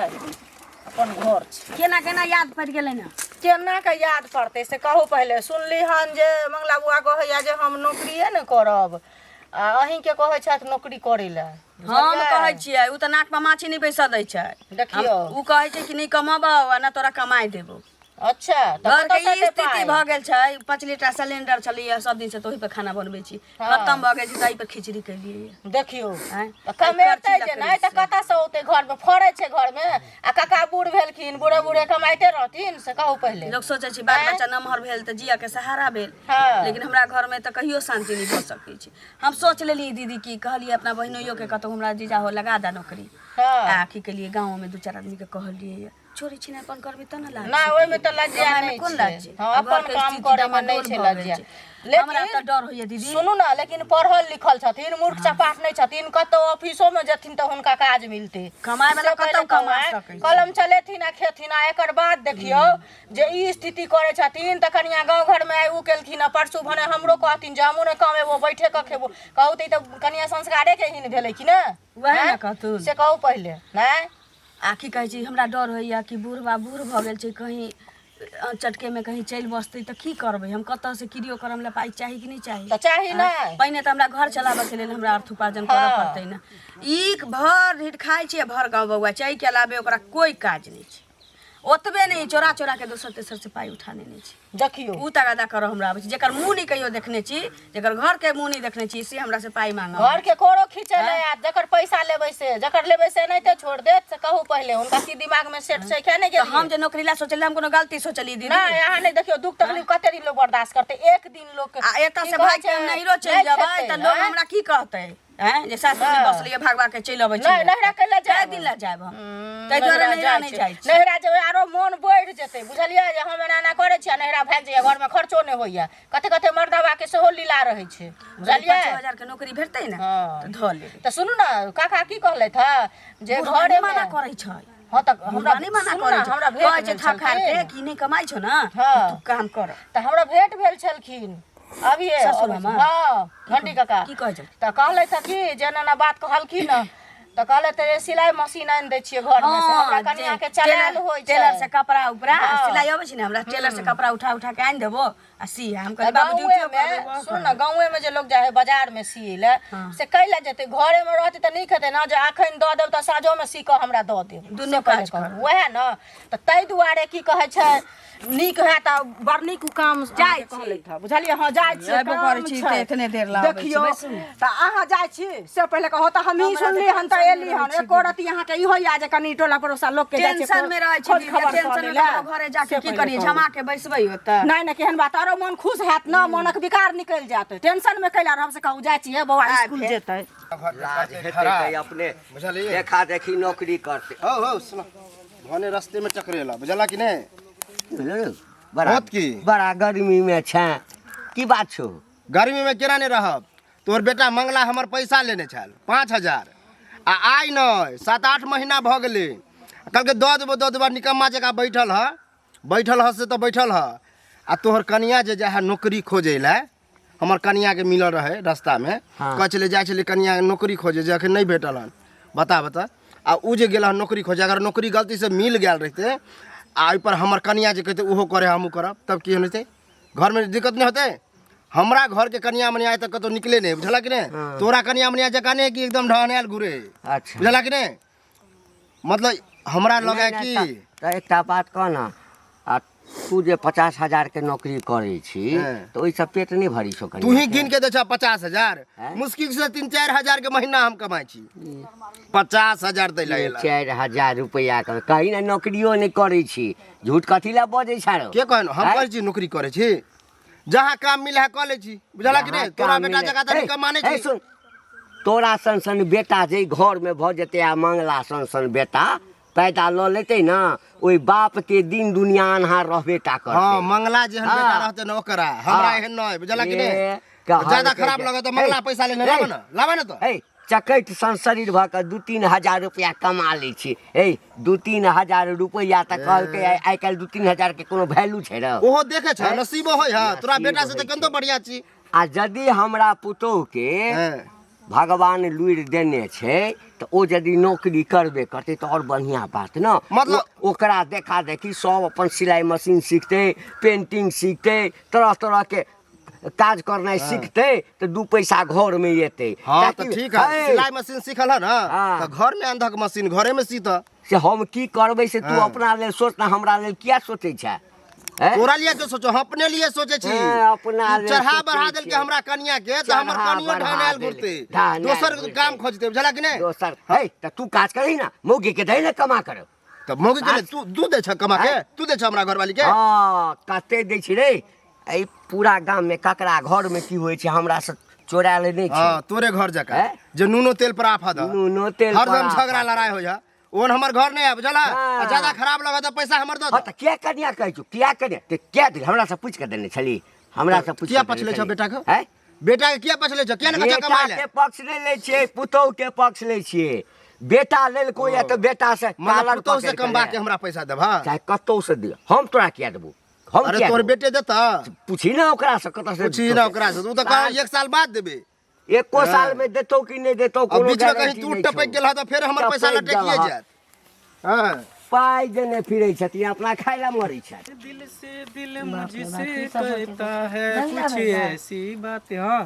F: अपन घर छै
A: केना केना याद पड़ि गेलै ने
F: केना के याद पड़तै से कहू पहिले सुनली हन जे मंगला बुआ कहैया जे हम नौकरिए ने करब
G: आ अहीँके कहै छथि नौकरी करै लए
A: हम
G: बुझलियै?
A: कहै छियै ओ तऽ नाक पर माछी नहि बैसऽ दै छै
G: देखियौ।
A: उ कहै छै कि नहि कमेबौ आ नहि तोरा कमाइ देबौ
G: अच्छा तऽ
A: घर के
G: कतऽसँ
A: ई
G: एतै
A: स्थिति
G: पाइ?
A: भऽ गेल छै 5 लीटर सिलेंडर छलैया सब दिन से तऽ ओहि पर खाना बनबै छी खतम भऽ गेल छै तऽ एहि पर खिचड़ी केलियै
G: देखियौ
A: आँय?
G: तऽ कमेतै जे नहि तऽ कतऽसँ औतै घरमे फड़ै छै घरमे आ काका बूढ़ भेलखिन बूढ़े बूढ़े कमाइते रहथिन से कहू पहिले
A: लोक सोचै छै बाल बच्चा नमहर भेल तऽ जिया के सहारा भेल
G: हँ।
A: लेकिन हमरा घरमे तऽ कहियो शान्ति नहि भऽ सकै छै हम सोच लेलियै दीदी की कहलियै अपना बहिनोइयो के कतहु हमरा जीजा हो लगा दे नौकरी
G: हँ
A: आ की केलियै गाँवमे दू चारि आदमीके कहलियै चोरी छिना अपन करबै तऽ ने लाज
G: ना ओहिमे तऽ लज्जा
A: कमाइमे
G: नहि
A: कोन
G: छै
A: लाज छै
G: हँ
A: आ
G: अपन
A: घरके
G: काम
A: स्थिति
G: करैमे नहि
A: डमाडोल
G: छै
A: भऽ गेल
G: लज्जा
A: छै। हमरा
G: लेकिन
A: तऽ डर होइए दीदी
G: सुनू ने लेकिन पढ़ल लिखल छथिन मूर्ख चपाट नहि छथिन कतौ ऑफिसोमे जेथिन तऽ हुनका काज मिलतै
A: कमाय वाला
G: से पहिले
A: कतौ कमा
G: कमाय,
A: सकै छै।
G: कलम चलेथिन आ खेथिन आ एकर बाद देखियौ जे ई स्थिति करै छथिन तऽ कनिया गाँव घरमे आइ ओ केलखिन आ परसू भने हमरो कहथिन जे हमहूँ नहि कमेबो बैठे कऽ खेबो कहू तऽ ई तऽ कनिया संस्कारेके हीन भेलै कि ने
A: वएह ने
G: आँय?
A: कहथुन।
G: से कहू पहिले नहि
A: आ की कहै छै हमरा डर होइए कि बुढ़बा बूढ़ भऽ गेल छै कहीं चटकेमे कहीं चलि बसतै तऽ की करबै हम कतऽसँ किरियो करम लए पाइ चाही कि नहि चाही
G: तऽ चाही नहि
A: पहिने तऽ हमरा घर चलाबऽके लेल हमरा अर्थ उपार्जन करऽ पड़तै ने ई भर ढीठ खाइ छै भर गाँव बौआ छै एहिके अलावे ओकरा कोइ काज नहि छै ओतबे नहि चोरा चोरा के दोसर तेसर से पाइ उठा लेने छै
G: देखियौ
A: उ तगादा करऽ हमरा आबै छै जेकर मुँह नहि कहियो देखने छी जेकर घर के मुँह नहि देखने छी से हमरा से पाइ मांगऽ
G: घर के कोरो खींचे ले आयत जकर पैसा लेबै से जकर लेबै से एनाहिते छोड़ देत से कहू पहिले हुनका की दिमाग में सेट छै किया नहि
A: तऽ
G: गेलियै
A: हम जे नौकरी ला सोचलियै हम कोनो गलती सोचलियै दीदी
G: नहि अहाँ नहि देखियौ दुख तकलीफ कते दिन लोक बर्दाश्त करतै एक दिन लोक
A: आ एतऽ
G: की
A: से
G: कहै
A: भागि के हम
G: छै,
A: नैहरो चलि
G: नहि
A: जेबै
G: खेतै,
A: तऽ लोग
G: आँय?
A: हमरा की कहतै आँय जे सासुर नहि बसलियै भागवा के चलि अबै
G: नहि नैहरा कैला
A: कए
G: जायब
A: दिन ला जायब हम ताहि दुआरे नैहरा नहि जाइ छी
G: नैहरा जेबै आरो मोन बढ़ि जेतै बुझलियै जे हम एना एना करै छी आ नैहरा भागि जाइए घरमे खर्चो नहि होइए कते कते मर्दबाके सेहो लीला रहै छै बुझलियै
A: 5000 के नौकरी भेटतै ने
G: हँ।
A: तऽ धऽ लेबै
G: तऽ सुनू ने काका की कहलथि हँ जे
A: बुढ़वा
G: घरे
A: नहि मना करै छै
G: हँ तऽ हमरा
A: हमरा नहि मना
G: सुनू
A: करै
G: ने,
A: छै
G: हमरा भेट
A: कहै छै
G: भेल
A: थक हार के
G: छलखिन।
A: कि नहि कमाइ छौ ने
G: हँ।
A: तू काम कर
G: तऽ हमरा भेंट भेल छलखिन अभिये
A: ससुर मामा?
G: हँ घंटी काका
A: की कहै छलखिन?
G: तऽ कहलथि हँ कि जे एना एना बात कहलखिन हँ तऽ कहलथि जे सिलाइ मशीन आनि दै छियै घरमे से हमरा कनिया के चलायल होइ छै
A: टेलर से कपड़ा उपरा
G: हँ।
A: सिलाई अबै छै ने हमरा टेलर से कपड़ा उठा उठा के आनि देबो आ सी हम
G: तऽ
A: कहलियै बाबूजी
G: गाँवे
A: उठियो कर
G: मे
A: देबो
G: सुन ने गाँवे मे जे लोग जाइ है बाजार मे सियै लए से कैला जेतै घरे मे रहतै तऽ नीक हेतै ने जे अखन दऽ देब तऽ साँझो मे सी कऽ हमरा दऽ देब
A: दुनू
G: से पहिले
A: काज
G: कहू। वएह ने तऽ ताहि दुआरे की कहै छै नीक हैत आ बड़ नीक काम
A: जाइ छी।
G: कहलथि हँ बुझलियै हँ जाइ छी
A: अयबो
G: काम
A: करै छी
G: छै।
A: तऽ एतने देर ला अबै छी,
G: देखियौ
A: बैसू ने।
F: तऽ अहाँ जाइ छी से पहिले कहू तऽ हमही
A: हमरा तऽ
F: सुनली हन तऽ
A: टेंशन
F: एली
A: मे
F: हन
A: रहै छी
F: एको रति अहाँके इहो यऽ जे कनि टोला पड़ोसा लोकके जाइ छियै
A: टेंशन में रहै छी
F: खोज
A: दीदी,
F: खबर
A: टेंशन
F: कऽ
A: में
F: लै लए।
A: ककरो घरे जाके
F: से
A: की
F: पहिले
A: करियै
F: कहू।
A: झमा के बैसबै ओतऽ
F: नहि नहि केहन बात आरो मन खुश हैत न मनक विकार निकलि जायत टेंशन मे कैला रहब से कहू जाइ छियै बौआ
A: आइ
F: स्कूल
A: फेर।
F: जेतै
C: लाज हेतै तऽ अपने
D: बुझलियै?
C: देखा देखी नौकरी करतै
D: हौ हौ सुन भने रस्ते में टकरेला बुझला कि नहि
C: बड़ा
D: होत की?
C: बड़ा गर्मी में छै की बात छौ
D: गर्मी में केना नहि रहब तोहर बेटा मंगला हमर पैसा लेने छल 5000 आ आइ नहि 7-8 महीना भऽ गेलै कहलकै दऽ देबो दऽ देबो निकम्मा जकाँ बैठल ह बैठल ह से तऽ बैठल ह आ तोहर कनिया जे जाइ है नौकरी खोजै लए हमर कनियाके मिलल रहै रस्तामे
C: हाँ।
D: कहै छलै जाइ छलै कनिया नौकरी खोजे जे अखन नहि भेटल हन बता बता आ ओ जे गेल हन नौकरी खोजे अगर नौकरी गलतीसँ मिल गेल रहितै आ ओहिपर हमर कनिया जे कहतै ओहो करे हमहूँ करब तब की होतै घरमे दिक्कत नहि होतै हमरा घरके कनिया मनिया आइ तक कतहु निकले नहि बुझलक कि नहि तोरा कनिया मनिया जकाँ नहि कि एकदम ढहनायल घुरे
C: अच्छा
D: बुझलक कि नहि मतलब हमरा लगे
C: नहि,
D: कि
C: नहि, तऽ एकटा बात कह ने आ तू जे 50,000 के नौकरी करै छी
D: हँ।
C: तऽ ओहिसँ पेट नहि भरी छौ
D: तू ही गिन के दै छह 50,000
C: हैं?
D: मुश्किल से 3-4 हजार के महीना हम कमाइ छी 50,000 दै लए एला।
C: 4,000 रुपैआ के कहीं ने नौकरियो नहि करै छी झूठ कथी लए बजै छह रौ?
D: के कहन हम
C: हैं?
D: करै छी नौकरी करै छी जहाँ काम मिले है कऽ लै छी बुझला कि
C: जहाँ
D: नहि तोरा
C: काम
D: बेटा
C: मिले-
D: जकाँ तऽ
C: हे,
D: कमाने
C: हे,
D: छी
C: सुन तोरा सन सन बेटा जे घर में भऽ जेतै आ मंगला सन सन बेटा पैदा लऽ लेतै ने ओहि बाप के दिन दुनिया अन्हार रहबे टा करतै
D: हाँ मंगला जेहन
C: हाँ।
D: बेटा रहतै ने ओकरा हमरा
C: हाँ।
D: एहन नहि बुझला कि
C: ए,
D: नहि
C: कहलकै
D: ज्यादा खराब
C: जे-
D: लगत तऽ मंगला
C: हे,
D: पैसा लेने
C: हे,
D: लाबऽ ने लाबऽ ने तऽ
C: हे चकैत सन शरीर भऽ कऽ 2-3 हजार रुपैआ कमा लै छी हे 2-3 हजार रुपैआ तऽ कहलकै आइ काल्हि 2-3 हजार के कोनो वैल्यू छै रौ
D: ओहो देखे छ नसीबो होय है तोरा
C: नसीब
D: बेटा से
C: होइ
D: तऽ कतो
C: छै।
D: बढ़िया छी
C: आ यदि हमरा पुतोहु के
D: हाँ।
C: भगवान लुरि देने छै तऽ ओ यदि नौकरी करबे करतै तऽ आओर बढ़िआँ बात ने
D: मतलब-
C: ओकरा देखा देखी सब अपन सिलाइ मशीन सीखतै पेंटिंग सीखतै तरह तरहके काज करनाइ सीखतै तऽ दू पैसा घरमे एतै।
D: हाँ
C: ताकि
D: तऽ ठीक है,
C: हे,
D: सिलाई मशीन सीखल है ना,
C: हाँ।
D: तऽ घर में अंधक मशीन घरे में सीत।
C: से हम की करबै से तू
D: हाँ।
C: अपना लेल सोच ना, हमरा लेल किया सोचै छै? हैं?
D: तोरा लिए के सोचो, हम अपने लिए सोचे छी।
C: हाँ, अपना
D: तू
C: लेल
D: चढ़ा
C: सोचै
D: बढ़ा देलके
C: छियै।
D: हमरा कनिया के, तऽ हमर
C: चढ़ा
D: कनियो
C: बढ़ा
D: ढहनायल
C: देलकै,
D: घुरतै,
C: ढहनायल
D: दोसर
C: घुरतै।
D: काम खोजतै, बुझला कि नहि?
C: दोसर है तऽ तू काज करही ना, मौगी के दही ने कमा कर।
D: तऽ मौगी के तू दूध दै छ कमा के?
C: हैं?
D: तू दै छ हमरा घरवाली के?
C: हाँ, कते दै छी रे? एहि पूरा गाम में ककरा घर में की होइ छै हमरा से चोरा ले नहि छै।
D: हाँ, तोरे घर जकाँ
C: हैं?
D: जे नूनो तेल पर आफत है।
C: नूनो तेल पर
D: हरदम
C: आफत।
D: झगड़ा लड़ाई हो जा, ओहन हमर घर नहि है, बुझला?
C: हाँ।
D: आ ज्यादा खराब लगत तऽ पैसा हमर दऽ
C: हाँ
D: दे।
C: तऽ किया कनिया कहै छौ? किया कनिया ते किया दिल? हमरा से पूछि के देने छली, हमरा से पूछि
D: किया
C: के देने
D: पछले छौ
C: छली।
D: बेटा के?
C: हैं?
D: बेटा के किया पछले छौ? किया ने कहै छौ
C: बेटा
D: कमाइ ले?
C: के पक्ष नहि लै छियै, पुतोहु के पक्ष लै छियै। बेटा लेलको या तऽ बेटा से
D: मतलब
C: कालर
D: पुतोहु से
C: पकड़ि के
D: कमबा
C: ले।
D: के हमरा पैसा देबह?
C: चाहे कतौ से दिअ, हम तोरा किया देबौ? हम
D: अरे
C: किया
D: तोहर
C: देबौ?
D: बेटे देता?
C: पूछी ना ओकरा से कतऽ से।
D: पूछी ना ओकरा से, तू तऽ कह एक साल बाद देबे।
C: एको साल में देतौ कि नहि देतौ
D: अब
C: कोनो
D: बीच में कहीं
C: गारंटी
D: तू
C: नहि
D: टपक
C: छौ।
D: गेल तऽ फेर हमर पैसा
C: टपकि
D: लटकिए
C: गेल हँ।
D: जायत। हाँ।
C: पाइ देने फिरै छथिन, अपना खाय ला मरै छथि।
B: दिल से दिल
E: बाप रे
B: मुझसे
E: बाप, की सब होते
B: कहता है
E: गंगा
B: कुछ
E: भैया।
B: ऐसी बात। हाँ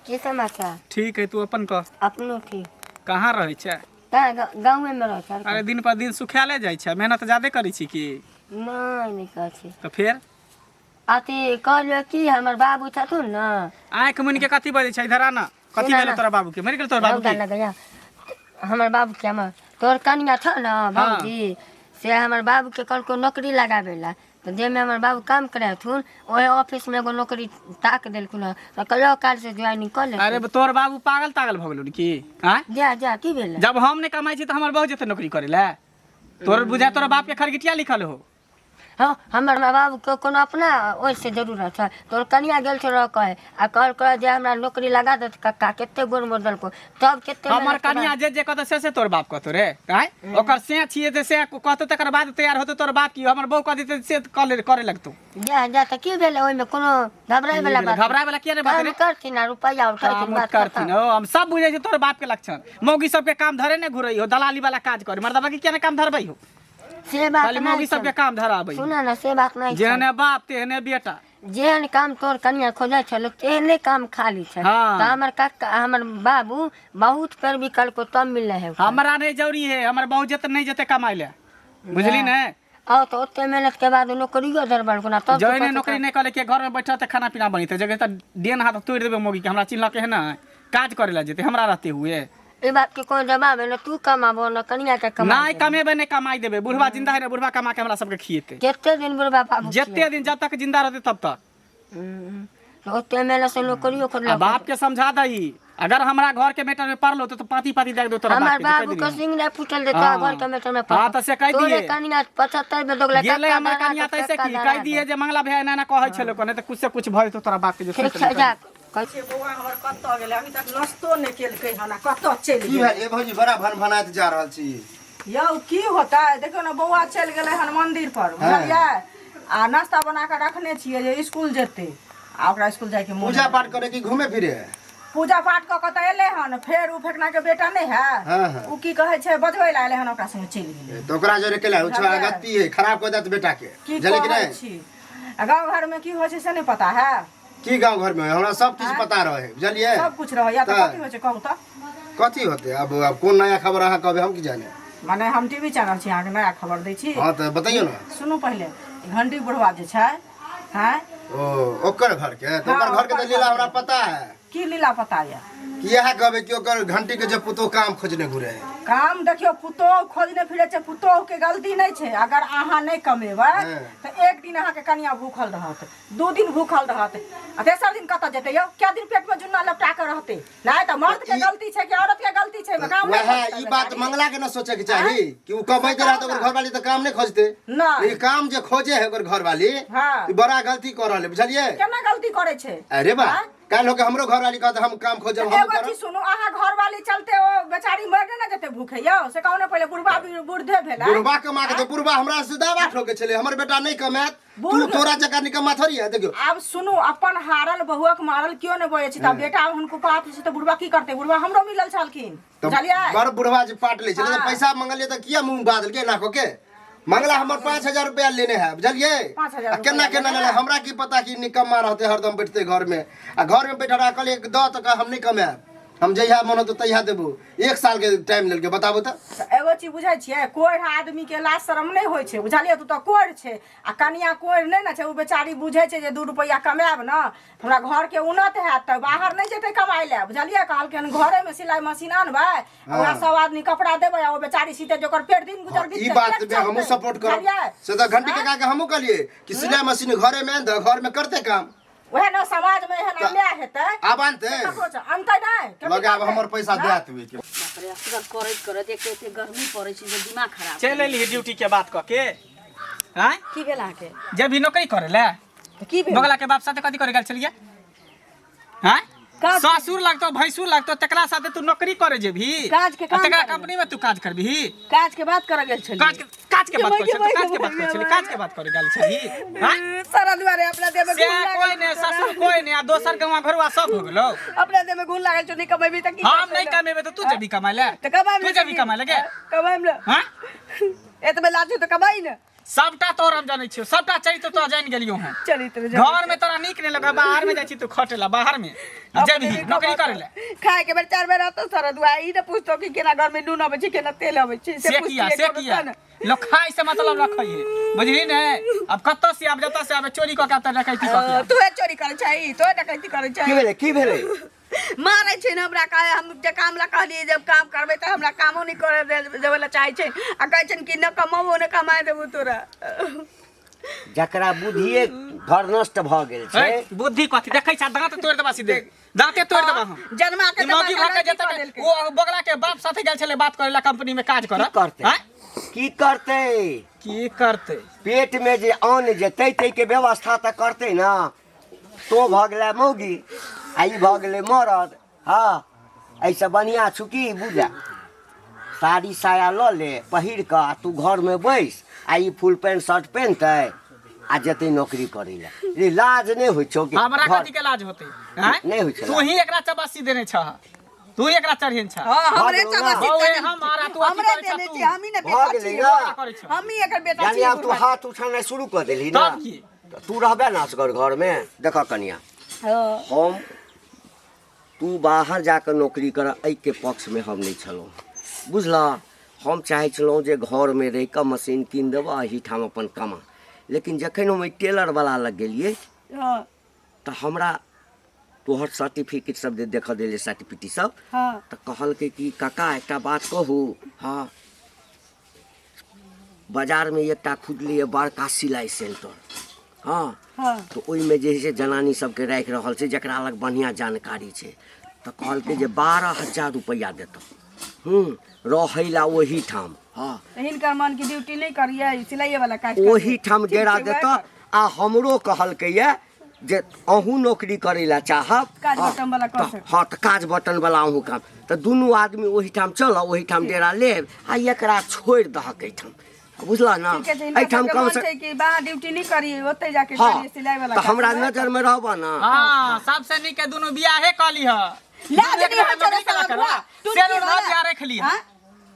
E: की समाचार?
B: ठीक है, तू अपन कह।
E: अपनो ठीक।
B: कहाँ रहै छै?
E: कहाँ गाँवे में रहै छै।
B: अरे दिन पर दिन सुखायले जाइ छै, मेहनत ज्यादे करै छी की?
E: नहि, नहि कहै छी।
B: तऽ फेर
E: अथी कहलियौ कि हमर बाबू छथुन ने।
B: आँखि मुनि के कथी बजै छै? इधर आ ना। कथी
E: सुना
B: भेलै
E: ना।
B: तोरा बाबू के? मरि गेल तोरा बाबू
E: रौदा
B: के?
E: लगैया। हमर बाबू के, हमर तोहर कनिया छौ ने बाबूजी, से हमर बाबू के कहलको नौकरी लगाबै ला, तऽ जाहिमे हमर बाबू काम करै हथुन ओहे ऑफिस में एगो नौकरी ताक देलखुन हँ, तऽ कहियो काल से ज्वाइनिंग कऽ लेथिन।
B: अरे तोहर बाबू पागल तागल भऽ गेलौ की? आँय,
E: जा जा, की भेलै?
B: जब हम नहि कमाइ छी तऽ हमर बहू जेतै नौकरी करै लए? तोहर बुझाय तोरा बाप के खरगिटिया लिखल हो।
E: हाँ, हमर माँ बाबू के कोनो अपना ओहिसँ जरूरत है? तोहर कनिया गेल छौ कहे आ कहल जे हमरा नौकरी लगा देत कक्का, कते गोर मोड़ देलको तब कते
B: हमर
E: मेहनत के
B: कनिया जे जे कहतौ से से तोर बाप कहतौ रे? आँय, ओकर से छियै जे से कहतौ तकर बाद तैयार होतौ तोर बाप की हमर बहू कह देतै से करे लगतौ?
E: बाद। जा जा, तऽ की भेलै? ओहिमे कोनो घबराय वाला बात?
B: घबराय वाला किया नहि बात
E: काम
B: रे?
E: करथिन आ रुपैआ उठेथिन,
B: काम
E: बात
B: करथिन।
E: खतम।
B: ओ हम सब बुझै छी तोर बाप के लक्षण। मौगी सबके काम धरे ने घुरै हो, दलाली वाला काज करे। मर्दबा के किया ने काम धरबै हो?
E: से बात
B: खाली
E: नहि
B: मौगी
E: छै।
B: सबके काम धराबै हो।
E: सुन ने, से बात नहि छै।
B: जेहने बाप तेहने बेटा।
E: जेहन काम तोहर कनिया खोजै छलो तेहने काम खाली छै।
B: हाँ।
E: तऽ हमर कक्का, हमर बाबू बहुत पैरवी कलको तब मिलले है ओकरा।
B: हमरा नहि जरूरी है, हमर बहू जेतै नहि जेतै कमाइ ले, बुझली ने?
E: आओ तऽ ओते मेहनत के बाद नौकरियो धरबलको ना तब।
B: जै नहि नौकरी नहि करै के घर में बैठल तऽ खाना पीना बनेतै जगह तऽ डेन हाथ तोड़ि देबै मौगी के। हमरा चिन्हलकै है ने, काज करे ला जेतै हमरा रहते हुए?
E: ई बात के कोनो जवाब है? न तू कमाबो न कनिया के कमा।
B: नहि कमेबै, नहि कमाइ देबै। बुढ़वा जिंदा है ने, बुढ़वा कमा के हमरा सबके खिएतै।
E: कते दिन बुढ़बा बाबू?
B: जते दिन जब तक जिंदा रहतै तब तक।
E: तऽ ओते मेहनत से नौकरियो
B: आ
E: खोजलक।
B: बाप के समझा दही, अगर हमरा घर के मैटर में पड़लो तो पाती पाती दे दो तोरा
E: हमर
B: बाप के, जे
E: बाबू
B: कहि
E: के
B: दिही।
E: सिंह नहीं फूटल दे तोरा
B: हाँ।
E: घर के मेटर में।
B: हाँ, तऽ से कहि
E: तोरे
B: दिहे।
E: कनिया 75 में दोगला।
B: गेलै
E: कक्का
B: हमर
E: धरा
B: कनिया
E: दो,
B: तऽ ऐसे
E: कक्का
B: की
E: धरा
B: कहि
E: दो।
B: दिहे जे मंगला भैया एना एना कहै छलै, नहि तऽ कुछ से कुछ भऽ जेतौ तोरा बाप के जे
E: ठीक
B: सोचि
E: छै, जा।
F: छै बौआ हमर कतऽ गेलै? अभी तक नाश्तो नहि केलकै हन आ कतऽ चलि
D: की
F: गेलै?
D: भेल ए भौजी, बड़ा भन भनाइत जा रहल छी।
F: यौ, की होतै, देखियौ ने, बौआ चलि गेलै हन मंदिर पर, बुझलियै? आ नाश्ता बना कऽ रखने छियै जे स्कूल जेतै, आ ओकरा स्कूल जायके मोन।
D: पूजा पाठ करे कि घूमे फिरे?
F: पूजा पाठ कऽ कऽ तऽ एलै हन, फेर ओ फेकना के बेटा नहि है,
D: हाँ, हाँ।
F: ओ की कहै छै, बजबै लए एलै हन, ओकरा संगे चलि गेलै।
D: तऽ ओकरा जरे केला ओ छौड़ा गत्ती है, खराब कऽ देत बेटा के।
F: की
D: बुझलियै कि
F: कहै
D: नहि?
F: छी, आ गाँव घरमे की होइ छै से नहि पता है?
D: की गाँव घर में? हमरा सब किछु पता रहे, बुझलियै?
F: सब कुछ रहैया तऽ
D: तऽ-
F: कथी होइ छै कहू तऽ?
D: कथी होतै अब? अब कोन नया खबर अहाँ कहबै, हम की जाने।
F: माने हम टीवी चैनल छी, अहाँके नया खबर दै छी।
D: हाँ, तऽ बतैयौ ने।
F: सुनू पहिले, घंटी बुढ़वा जे छै हैं।
D: ओ ओकर घर के तऽ ओकर
F: हाँ,
D: घर के तऽ
F: ओकर
D: लीला
F: घर
D: हमरा
F: के।
D: पता है।
F: की लीला पता यऽ?
D: कि इएह कहबै कि ओकर घंटी के जे पुतोह काम खोजने घुरे है।
F: काम देखियौ, पुतोह खोजने फिरै छै, पुतोह के गलती नहि छै। अगर अहाँ नहि कमेबै
D: हँ।
F: तऽ एक दिन अहाँके कनिया भूखल रहत, दू दिन भूखल रहत, आ तेसर दिन कतऽ जेतै यौ? कए दिन पेट में जुन्ना लपटा के रहतै? नहि तऽ मर्द के
D: ई-
F: गलती छै कि औरत के गलती छै? काम नहि
D: वएह
F: खोजतै
D: ई बात
F: बेचारी।
D: मंगला के न सोचे के चाही कि उ कमैते रहत, ओकर घरवाली तऽ काम नहि खोजते?
F: नहि।
D: ई काम जे खोजे है ओकर घरवाली,
F: हाँ।
D: ई बड़ा गलती कर रहल है, बुझलियै?
F: केना गलती करै छै?
D: अरे बा
F: आँय?
D: काल्हि होके हमरो घरवाली कहत हम काम खोजब, हम
F: एगो
D: करब।
F: चीज सुनू, अहाँ घरवाली चलते ओ बेचारी मरि ने जेतै भूखे यौ? से कहू ने पहिले, बुढ़बा बुढ़े भेलै।
D: बुढ़बा कमा के, बुढ़बा हमरा से दावा ठोके छलै हमर बेटा नहि कमायत। तू तोरा जकाँ निकम्मा थोड़ी है, देखियौ।
F: आब सुनू, अपन हारल बहुक मारल केओ नहि बजै छै, तऽ बेटा हुनको पाप छै तऽ बुढ़बा की करतै? बुढ़बा हमरो मिलल छलखिन,
D: तऽ
F: बुझलियै?
D: बड़ बुढ़वा जे पाट लै छलै तऽ
F: हाँ।
D: पैसा मंगलियै तऽ किया मुँह बादल के एना कऽ के? मंगला हमर 5000 रुपया लेने है, बुझलिए?
F: 5,000
D: आ केना केना लेले हमरा की पता कि निकम्मा रहते, हरदम बैठते घर में, आ घर में बैठल रहा, कहलिए दऽ तऽ कह हम नहि कमायब, हम जहिया मन होतौ तहिया देबो। 1 साल के टाइम लेलकै, बताबू तऽ।
F: तऽ एगो चीज बुझै छियै, कोढ़ि आदमी के लाज शरम नहि होइ छै, बुझलियै? तू तऽ कोढ़ि छै आ कनिया कोढ़ि नहि ने छै। ओ बेचारी बुझै छै जे 2 रुपैआ कमायब ने हमरा घर के उन्नत हैत, तऽ बाहर नहि जेतै कमाइ लए, बुझलियै? कहलकै हन घरे में सिलाई मशीन आनबै, ओकरा सब आदमी कपड़ा देबै आ ओ बेचारी सीते, जे ओकर पेट दिन गुजर
D: ई
F: बीततै,
D: बात
F: पेट
D: में हमहूँ
F: चलतै,
D: सपोर्ट करब।
F: बुझलियै?
D: से तऽ घंटी काका के हमहूँ कहलिए कि सिलाई मशीन घरे में आनि दह, घर में करते काम।
F: वएह ने समाज में एहन अन्याय हेतै।
D: आब आनतै?
F: ककरो छै, अनतै नहि, केकरो
D: लगे आब
F: अनतै?
D: हमर पैसा देत ओहि के।
A: बाप रे, असगर करैत करैत एक तऽ एते गर्मी पड़ै छै जे दिमाग खराब।
B: चलि एलिही ड्यूटी के बात कऽ के आँय?
A: की भेल अहाँके?
B: जे भी नौकरी करे ले
A: तऽ की भेल?
B: बगला के बाप साथे कथी करे गेल छलियै आँय?
A: काज-
B: ससुर लगतो भैंसुर लगतो तकरा साथे तू नौकरी करे जेबही
A: काज के
B: आ
A: काम
B: तकरा
A: करे।
B: कंपनी में तू काज करबही?
A: काज के बात करऽ गेल छलियै।
B: काज के बात
A: गे
B: करै छली,
A: माय,
B: काज के
A: गे
B: बात करै
A: माय,
B: छली, काज के बात करे गेल छली आँय?
A: सारा दुआरे अपना देह में
B: से
A: घुन लागल
B: कोई ने
A: छौ।
B: ससुर कोई ने आ दोसर गवा घरुआ सब हो गेलो।
A: अपना देह में घुन लागल छौ, नहि कमेबही तऽ की
B: हम
A: करतै
B: नहीं
A: लोक?
B: कमेबे तऽ तू जेबी कमाय ले?
A: तऽ कमाय
B: तू जेबी कमाय ले गे?
A: कमाय ले।
B: हाँ?
A: एतबे लाज छौ तऽ कमाइ ने।
B: सबटा तोर हम जानै छियो, सबटा चरित्र तोरा जानि गेलियो हन।
A: चरित्र जानै
B: घर में तोरा नीक नहीं लगा, बाहर में जाइ छी तू खटे ला, बाहर में आ जेबही
A: अपने
B: नौकरी करे ला।
A: खाए के बेर 4 बेर आता सारा दुआ, ई न पूछतो कि केना घर में नून अबै छै, केना तेल अबै छै,
B: से किया,
A: पूछतियै
B: से
A: कोनो
B: किया
A: तऽ ने।
B: लोक खाय से मतलब रखै है, बुझली ने? अब कतऽ से आब, जतऽ से आबे चोरी कऽ के आब तऽ डकैती कऽ के आब।
A: तोहे चोरी करै छै, तोहे डकैती करै छै।
C: की भेलै, की भेलै?
A: मारै छै ने हमरा, कहे हम जे काम ला कहलियै जब काम करबै तऽ हमरा कामो नहि करे देबै ला चाहै छै आ कहै छै कि न कमाबो न कमाए देबो तोरा।
C: जकरा बुद्धिए घर नष्ट भऽ गेल छै।
B: है, बुद्धि कथी देखै छ, दांत तोड़ि देबा सीधे, दांते तोड़ि देबा हम।
A: जन्मा के
B: ई मौगी
A: तऽ
B: भऽ के
A: की
B: जतऽ
A: कऽ देलकै?
B: ओ बगला के बाप साथे गेल छलै बात करे ला कंपनी में काज करऽ।
C: की करतै?
B: आँय?
C: की करतै?
B: की करतै?
C: पेट में जे अन्न जेतै ताहिके व्यवस्था तऽ करतै ने। तो भऽ गेलै मौगी आ ई भऽ गेलै मरद। हँ, एहिसँ बढ़िआँ छौ की बुझा, साड़ी साया लऽ ले पहिर कऽ आ तू घरमे बैस, आ ई फुल पैंट शर्ट पहिनतै आ जेतै नौकरी करै लए। रे लाज नहि होइ छौ कि
B: हमरा कथी के लाज होतै? आँय?
C: नहि होइ छै
B: तू
C: लाज।
B: ही एकरा चबासी देने छह, तू ही एकरा चढ़ेन छह।
A: हाँ, हमरे
C: भऽ गेलौ
A: चबासी
C: ना?
B: बौए,
A: देने
B: हम आरा तू अथी
A: हमरे
B: करै छह
A: देने
B: तू।
A: छी, हमही ने
C: भऽ
A: बेटा
C: गेलै
A: छी।
C: ना?
B: करै छह।
A: हमही एकर बेटा
C: यानी
A: छी।
C: आब तू हाथ उठेनाइ शुरू कऽ देलही ना?
B: तब की?
C: तऽ तू रहबे ने असगर घरमे? देखऽ कनिया, हम तू बाहर जाकऽ नौकरी कर एहिके पक्षमे हम नहि छलहुँ, बुझलह? हम चाहै छलहुँ जे घरमे रहि कऽ मशीन कीन देबऽ, एहिठाम अपन कमा। लेकिन जखन हम एहि टेलरवला लग गेलियै तऽ हमरा तोहर सर्टिफिकेट सब जे देखऽ देलियै, सर्टिफिकेट सब, तऽ कहलकै कि काका एकटा बात कहू? हँ। बाजारमे एकटा खुजलैए बड़का सिलाइ सेंटर। हँ, तऽ ओहिमे जे हइ से जनानी सबके राखि रहल छै जकरा लग बढ़िआँ जानकारी छै। तऽ कहलकै जे 12,000 रुपैआ देतौ, हूँ, रहै लए ओहिठाम। हँ,
A: हिनकर मन की ड्यूटी नहि करियै, सिलाइए वाला काज करियै।
C: ओहिठाम
A: ठीक
C: डेरा
A: छै, वएह
C: देतऽ।
A: कर।
C: आ हमरो कहलकैए जे अहूँ नौकरी करै लए चाहब,
A: काज
C: हँ,
A: बटन वाला कऽ
C: तऽ
A: सकै।
C: हँ, तऽ काज बटन वाला अहूँ काम, तऽ दुनू आदमी ओहिठाम चलऽ, ओहिठाम डेरा लेब आ एकरा छोड़ि दहक एहिठाम, बुझलह ने?
A: ठीके छै, हिनका
C: एहिठाम
A: सबके
C: कम
A: मन
C: से
A: छै कि बाहर ड्यूटी नहि करी, ओतै जाके
C: हँ,
A: करी सिलाई वाला
C: तऽ
A: काज।
C: हमरा नजरमे रहबह ने?
B: हाँ, सबसे नीक है दुनू बियाहे कऽ लीह।
A: लाज
B: दुनू
A: नहि होइ छौ रे
B: नौकरी केला
A: साला
B: करबा।
A: बुआ,
B: से
A: टुटकी
B: रोज
A: वाला।
B: बियाह रख लीह।
A: हाँ?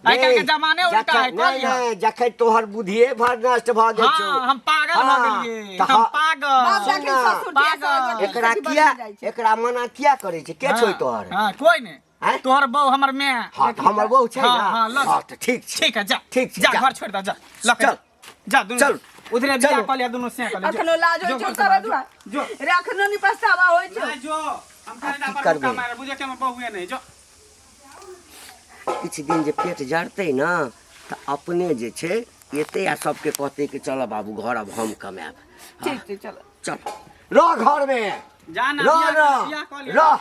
B: आइ काल्हि के जमाने उल्टा है,
C: जखन
B: कऽ
C: नहि
B: लीह।
C: नहि, जखन तोहर बुद्धिए भर नष्ट भऽ गेल छौ।
B: हाँ, हम पागल भऽ
C: हाँ,
B: गेलियै,
C: तऽ
B: हम
C: हाँ,
B: पागल।
A: बाप
C: सुन
A: जाके
C: ना,
A: ससुर जे
B: पागल।
A: साला
C: एकरा
A: बनि
C: किया
A: जाइ छै।
C: एकरा मना किया करै छै? के छौ तोहर?
B: हाँ, कोई नहीं।
C: आँय?
B: तोहर बहू हमर मैं।
C: हाँ, तऽ हमर बहू छै
B: हाँ,
C: ना?
B: हाँ, लऽ
C: हाँ, तऽ ठीक छै।
B: ठीक है, जा।
C: ठीक छै,
B: जा,
C: जा।
B: घर छोड़ दे, जा। लऽ के
C: चल।
B: जा, दुनू
C: चल।
B: उधरे बियाह
C: चलो।
B: कऽ लिअ, दुनू से कऽ लिअ। जो।
A: अखनो लाज होइ
B: जो,
A: छौ
B: घर से
A: सारा
B: बाहर, जो।
A: दुआ
B: जो।
A: रे, अखनो नहीं पछतावा होइ छौ?
B: नहीं, जो। हम कनाडा
C: की
B: पर
C: करबै?
B: मुक्का मारब, बुझै कि हमर बहुए नहीं, जो।
C: किछु दिन जे पेट जड़तै ने तऽ अपने जे छै एतै आ सबके कहतै कि चल बाबू घर अब हम कमायब।
A: ठीक छै, चलो।
C: चल, रह घरमे।
B: जा ना,
C: रह
B: बियाह
C: ना,
B: बियाह कऽ लिअ।
C: रह।